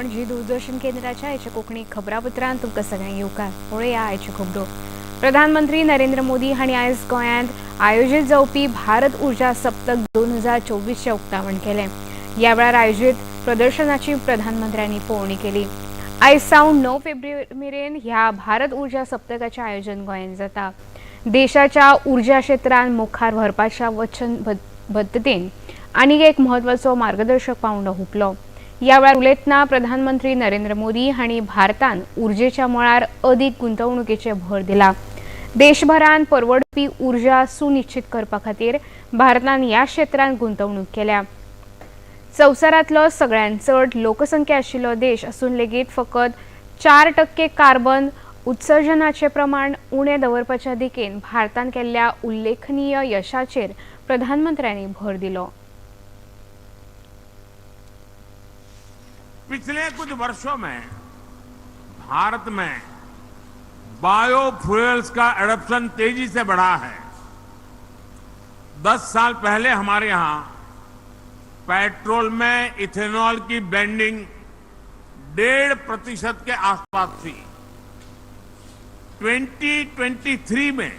पणजी दूरदर्शन केंद्राच्या आयच्या कोंकणी खबरापत्रांत तुमकां सगळ्यांक येवकार. पळोवया आयच्यो खबरो. प्रधानमंत्री नरेंद्र मोदी हांणी आयज गोंयांत आयोजीत जावपी भारत ऊर्जा सप्तक 2024चें उक्तावण केलें. ह्या वेळार आयोजीत प्रदर्शनाची प्रधानमंत्र्यांनी पळोवणी केली. आयज सावन 9 फेब्रुवारी मेरेन ह्या भारत ऊर्जा सप्तकाचें आयोजन गोंयांत जाता. देशाच्या ऊर्जा क्षेत्रांत मुखार व्हरपाच्या वचनबद्धतेन आनीक एक म्हत्वाचो मार्गदर्शक पांवडो हुपलो. ह्या वेळार उलयतना प्रधानमंत्री नरेंद्र मोदी हांणी भारतान ऊर्जेच्या मळार अदीक गुंतवणुकीचे भर दिला. देशभरांत परवडपी ऊर्जा सुनिश्चित करपा खातीर भारतान ह्या क्षेत्रांत गुंतवणूक केल्या. संवसारांतलो सगळ्यांत चड लोकसंख्या आशिल्लो देश आसून लेगीत फकत 4% कार्बन उत्सर्जनाचें प्रमाण उणें दवरपाच्या दिकेन भारतान केल्ल्या उल्लेखनीय यशाचेर प्रधानमंत्र्यांनी भर दिलो. पिछले कुछ वर्षों में भारत में बायोफ्यूल्स का एडॉप्शन तेजी से बढ़ा है। 10 साल पहले हमारे यहां पेट्रोल में इथेनॉल की ब्लेंडिंग 1.5% के आसपास थी। 2023 में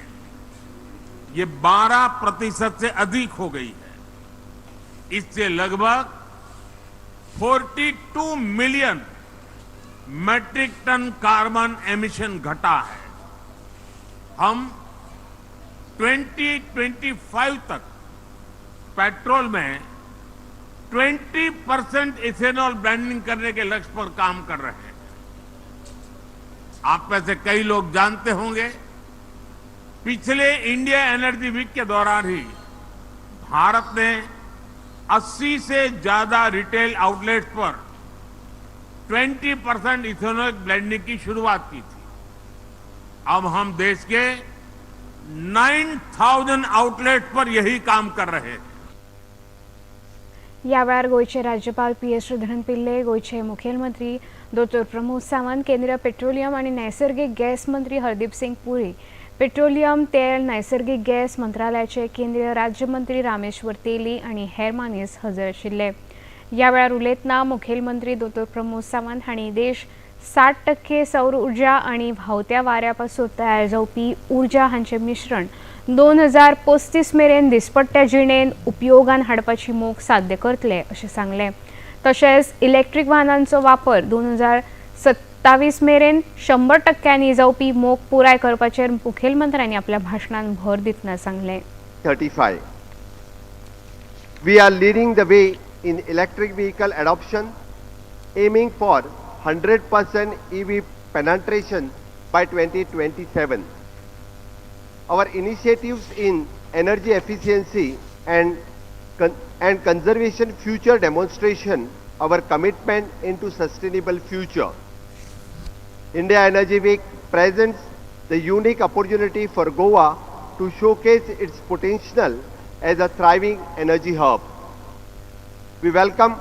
ये 12% से अधिक हो गई है। इससे लगभग 42 million metric ton carbon emission घटा है। हम 2025 तक पेट्रोल में 20% इथेनॉल ब्लेंडिंग करने के लक्ष्य पर काम कर रहे हैं। आप में से कई लोग जानते होंगे, पिछले इंडिया एनर्जी वीक के दौरान ही भारत ने 80 से ज्यादा रिटेल आउटलेट्स पर 20% इथेनॉल ब्लेंडिंग की शुरुआत की थी। अब हम देश के 9000 आउटलेट्स पर यही काम कर रहे हैं। ह्या वेळार गोंयचे राज्यपाल पी एस श्रीधरन पिल्ले, गोंयचे मुखेलमंत्री दोतोर प्रमोद सावंत, केंद्रीय पेट्रोलियम आनी नैसर्गीक गॅस मंत्री हरदीप सिंग पुरी, पेट्रोलियम तेल नैसर्गीक गॅस मंत्रालयाचे केंद्रीय राज्यमंत्री रामेश्वर तेली आनी हेर मानेस्त हजर आशिल्ले. ह्या वेळार उलयतना मुखेलमंत्री दोतोर प्रमोद सावंत हांणी देश 60% सौर ऊर्जा आनी व्हांवत्या वाऱ्या पासून तयार जावपी ऊर्जा हांचें मिश्रण 2035 मेरेन दिसपट्ट्या जिणेंत उपयोगान हाडपाची मोख साध्य करतले अशें सांगलें. तशेंच इलेक्ट्रीक वाहनांचो वापर 2027 मेरेन 100% जावपी मोख पुराय करपाचेर मुखेलमंत्र्यांनी आपल्या भाशणान भर दितना सांगलें. 35. We are leading the way in electric vehicle adoption, aiming for 100% EV penetration by 2027. Our initiatives in energy efficiency and conservation future demonstration our commitment into sustainable future. India Energy Week presents the unique opportunity for Goa to showcase its potential as a thriving energy hub. We welcome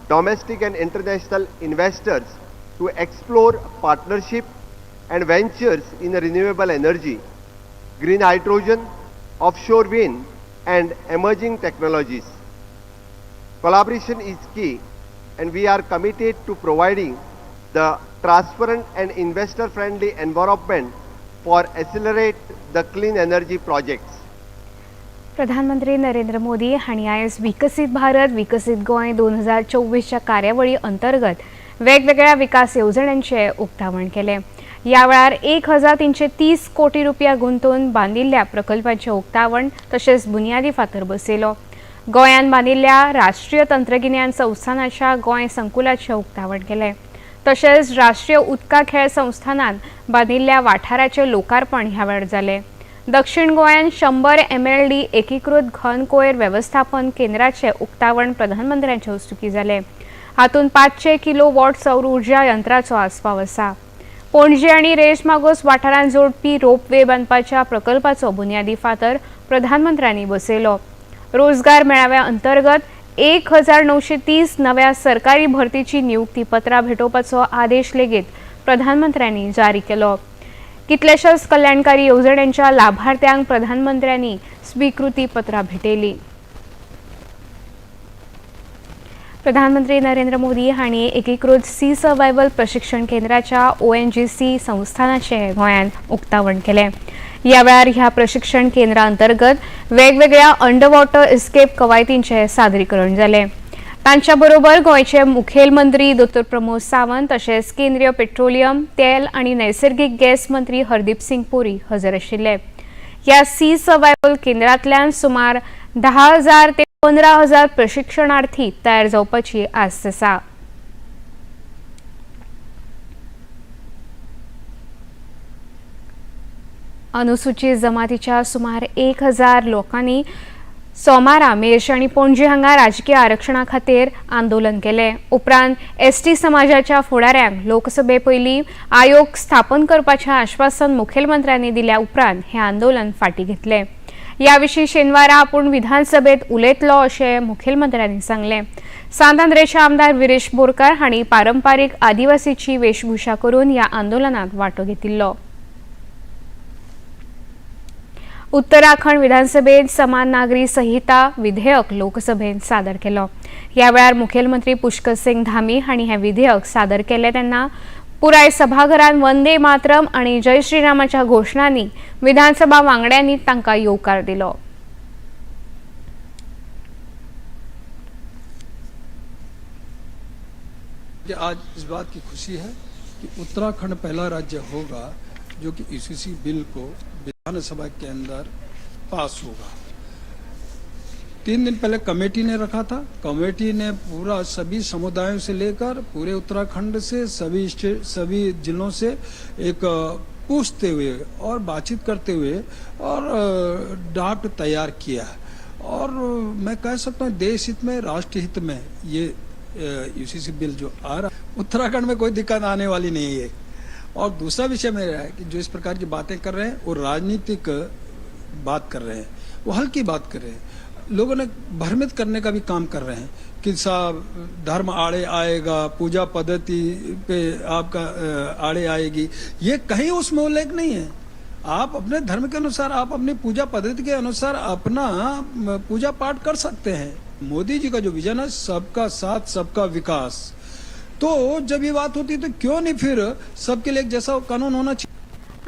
domestic and international investors to explore partnership and ventures in renewable energy, green hydrogen, offshore wind, and emerging technologies. Collaboration is key, and we are committed to providing the transparent and investor-friendly environment for accelerate the clean energy projects. प्रधानमंत्री नरेंद्र मोदी हांणी आयज विकसीत भारत विकसीत गोंय 2024च्या कार्यावळी अंतर्गत वेगवेगळ्या विकास येवजण्यांचें उक्तावण केलें. ह्या वेळार 1330 कोटी रुपया गुंतोवन बांदिल्ल्या प्रकल्पांचें उक्तावण तशेंच बुन्यादी फातर बसयलो. गोंयांत बांदिल्ल्या राष्ट्रीय तंत्रगिन्यान संस्थानाच्या गोंय संकुलाचें उक्तावण केलें. तशेंच राष्ट्रीय उदका खेळ संस्थानान बांदिल्ल्या वाठाराचें लोकार्पण ह्या वेळार जालें. दक्षिण गोंयांत 100 एमएलडी एकीकृत घन कोयर वेवस्थापन केंद्राचें उक्तावण प्रधानमंत्र्यांचे हस्तुकीं जालें. हातूंत 500 किलो वॉट सौर ऊर्जा यंत्राचो आस्पाव आसा. पणजी आनी रेस मागोस वाठारांत जोडपी रोपवे बांदपाच्या प्रकल्पाचो बुन्यादी फातर प्रधानमंत्र्यांनी बसयलो. रोजगार मेळाव्या अंतर्गत 1930 नव्या सरकारी भरतीची नियुक्ती पत्रां भेटोवपाचो आदेश लेगीत प्रधानमंत्र्यांनी जारी केलो. कितल्याशाच कल्याणकारी येवजण्यांच्या लाभार्थ्यांक प्रधानमंत्र्यांनी स्विकृती पत्रां भेटयली. प्रधानमंत्री नरेंद्र मोदी हांणी एकीकृत सी सर्वायवल प्रशिक्षण केंद्राच्या ONGC संस्थानाचें गोंयांत उक्तावण केलें. ह्या वेळार ह्या प्रशिक्षण केंद्रा अंतर्गत वेगवेगळ्या अंडरवॉटर इस्केप कवायतींचें सादरीकरण जालें. तांच्या बरोबर गोंयचे मुखेलमंत्री दोतोर प्रमोद सावंत तशेंच केंद्रीय पेट्रोलियम, तेल आनी नैसर्गीक गॅस मंत्री हरदीप सिंग पुरी हजर आशिल्ले. ह्या सी सर्वायवल केंद्रांतल्यान सुमार 10,000 ते 15,000 प्रशिक्षणार्थी तयार जावपाची आस्त आसा. अनुसूचित जमातीच्या सुमार 1,000 लोकांनी सोमारा मेरशे आनी पणजी हांगा राजकीय आरक्षणा खातीर आंदोलन केलें. उपरांत एसटी समाजाच्या फुडाऱ्यांक लोकसभे पयलीं आयोग स्थापन करपाचें आश्वासन मुखेलमंत्र्यांनी दिल्या उपरांत हें आंदोलन फाटीं घेतलें. ह्या विशीं शेनवारा आपूण विधानसभेत उलयतलो अशें मुखेलमंत्र्यांनी सांगलें. सांत आंद्रेचे आमदार विरेश बोरकार हांणी पारंपारीक आदिवासीची वेशभूषा करून ह्या आंदोलनात वांटो घेतिल्लो. उत्तराखंड विधानसभेत समान नागरी संहिता विधेयक लोकसभेत सादर केलो. ह्या वेळार मुखेलमंत्री पुष्कर सिंग धामी हांणी हें विधेयक सादर केलें तेन्ना पुराय सभाघरान वंदे मातरम आनी जय श्रीरामाच्या घोशणांनी विधानसभा वांगड्यांनी तांकां येवकार दिलो. आज इस बात की खुशी है कि उत्तराखंड पहला राज्य होगा जो कि यूसीसी बिल को विधानसभा के अंदर पास होगा. 3 दिन पहले कमेटी ने रखा था. कमेटी ने पूरा सभी समुदायों से लेकर पूरे उत्तराखंड से सभी स्टेट, सभी जिलों से एक पूछते हुए और बातचीत करते हुए और ड्राफ्ट तैयार किया और मैं कह सकता हूँ देश हित में, राष्ट्र हित में ये यूसीसी बिल जो आ रहा, उत्तराखंड में कोई दिक्कत आने वाली नहीं है. और दूसरा विषय मेरा है कि जो इस प्रकार की बातें कर रहे हैं वो राजनीतिक बात कर रहे हैं, वो हल्की बात कर रहे हैं. लोगों ने भ्रमित करने का भी काम कर रहे हैं कि साहब धर्म आड़े आएगा, पूजा पद्धति पे आपका आड़े आएगी. ये कहीं उसमें उल्लेख नहीं है. आप अपने धर्म के अनुसार, आप अपनी पूजा पद्धति के अनुसार अपना पूजा पाठ कर सकते हैं. मोदी जी का जो विजन है, सबका साथ सबका विकास, तो जब ये बात होती है तो क्यों नहीं फिर सबके लिए एक जैसा कानून होना चाहिए.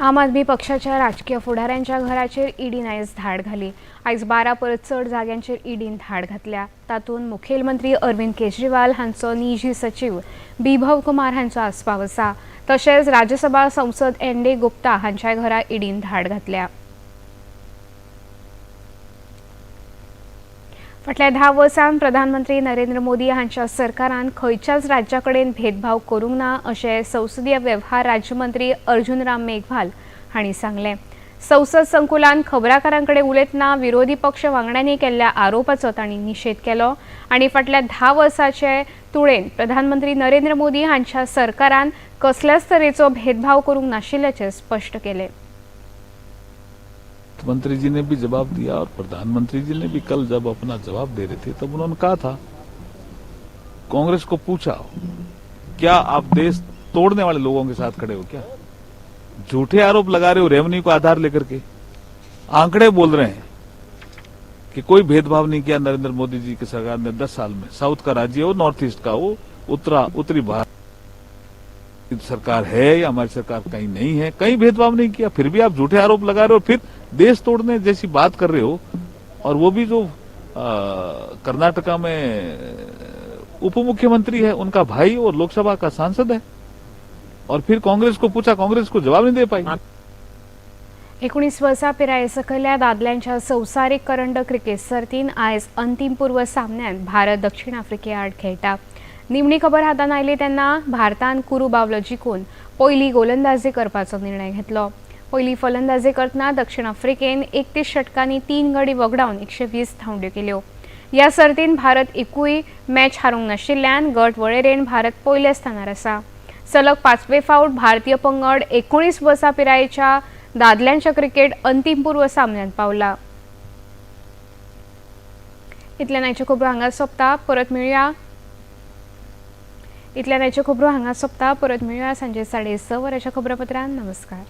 आम आदमी पक्षाच्या राजकीय फुडाऱ्यांच्या घराचेर ईडीन आयज धाड घाली. आयज 12 परस चड जाग्यांचेर ईडीन धाड घातल्या. तातूंत मुखेलमंत्री अरविंद केजरीवाल हांचो निजी सचीव बिभव कुमार हांचो आस्पाव आसा. तशेंच राज्यसभा संसद एन डी गुप्ता हांच्या घरा ईडीन धाड घातल्या. फाटल्या 10 वर्सांत प्रधानमंत्री नरेंद्र मोदी हांच्या सरकारान खंयच्याच राज्या कडेन भेदभाव करूंक ना अशें संसदीय वेव्हार राज्यमंत्री अर्जुन राम मेघवाल हांणी सांगलें. संसद संकुलान खबराकारां कडेन उलयतना विरोधी पक्ष वांगड्यांनी केल्ल्या आरोपाचो तांणी निशेध केलो आनी फाटल्या 10 वर्साचे तुळेन प्रधानमंत्री नरेंद्र मोदी हांच्या सरकारान कसल्याच तरेचो भेदभाव करूंक नाशिल्ल्याचें स्पश्ट केलें. मंत्री जी ने भी जवाब दिया और प्रधानमंत्री जी ने भी कल जब अपना जवाब दे रहे थे तब उन्होंने कहा था, कांग्रेस को पूछा, क्या आप देश तोड़ने वाले लोगों के साथ खड़े हो? क्या झूठे आरोप लगा रहे हो रेवन्यू को आधार लेकर के? आंकड़े बोल रहे हैं कि कोई भेदभाव नहीं किया नरेंद्र मोदी जी की सरकार ने 10 साल में. साउथ का राज्य हो, नॉर्थ ईस्ट का हो, उत्तरी भारत सरकार है या हमारी सरकार, कहीं नहीं है, कहीं भेदभाव नहीं किया. फिर भी आप झूठे आरोप लगा रहे हो, फिर देश तोड़ने जैसी बात कर रहे हो. और वो भी जो कर्नाटका में उप मुख्यमंत्री है, उनका भाई और लोकसभा का सांसद है. और फिर कांग्रेस को पूछा, कांग्रेस को जवाब नहीं दे पाई. 19 वर्सां पिराये सकयल्या दादल्यांच्या संवसारीक करंड क्रिकेट सर्तीन आयज अंतीम पूर्व सामन्यांत भारत दक्षिण आफ्रिके आड खेळटा. निमणी खबर हातान आयली तेन्ना भारतान कुरू बावलो जिखून पयली गोलंदाजी करपाचो निर्णय घेतलो. पयली फलंदाजी करतना दक्षिण आफ्रिकेन 31 षटकांनी 3 गडी वगडावन 120 धांवड्यो केल्यो. ह्या सर्तीन भारत एकूय मॅच हारूंक नाशिल्ल्यान गट वळेरेन भारत पयल्या स्थानार आसा. सलग 5वे फावट भारतीय पंगड 19 वर्सां पिरायेच्या दादल्यांच्या क्रिकेट अंतीम पूर्व सामन्यांत पावला. इतल्यान आयच्यो खबरो हांगा सोंपता. परत मेळया. इतल्यान आयच्यो खबरो हांगा सोंपता. परत मेळया सांजे 6:30 वरांच्या खबरापत्रान. नमस्कार.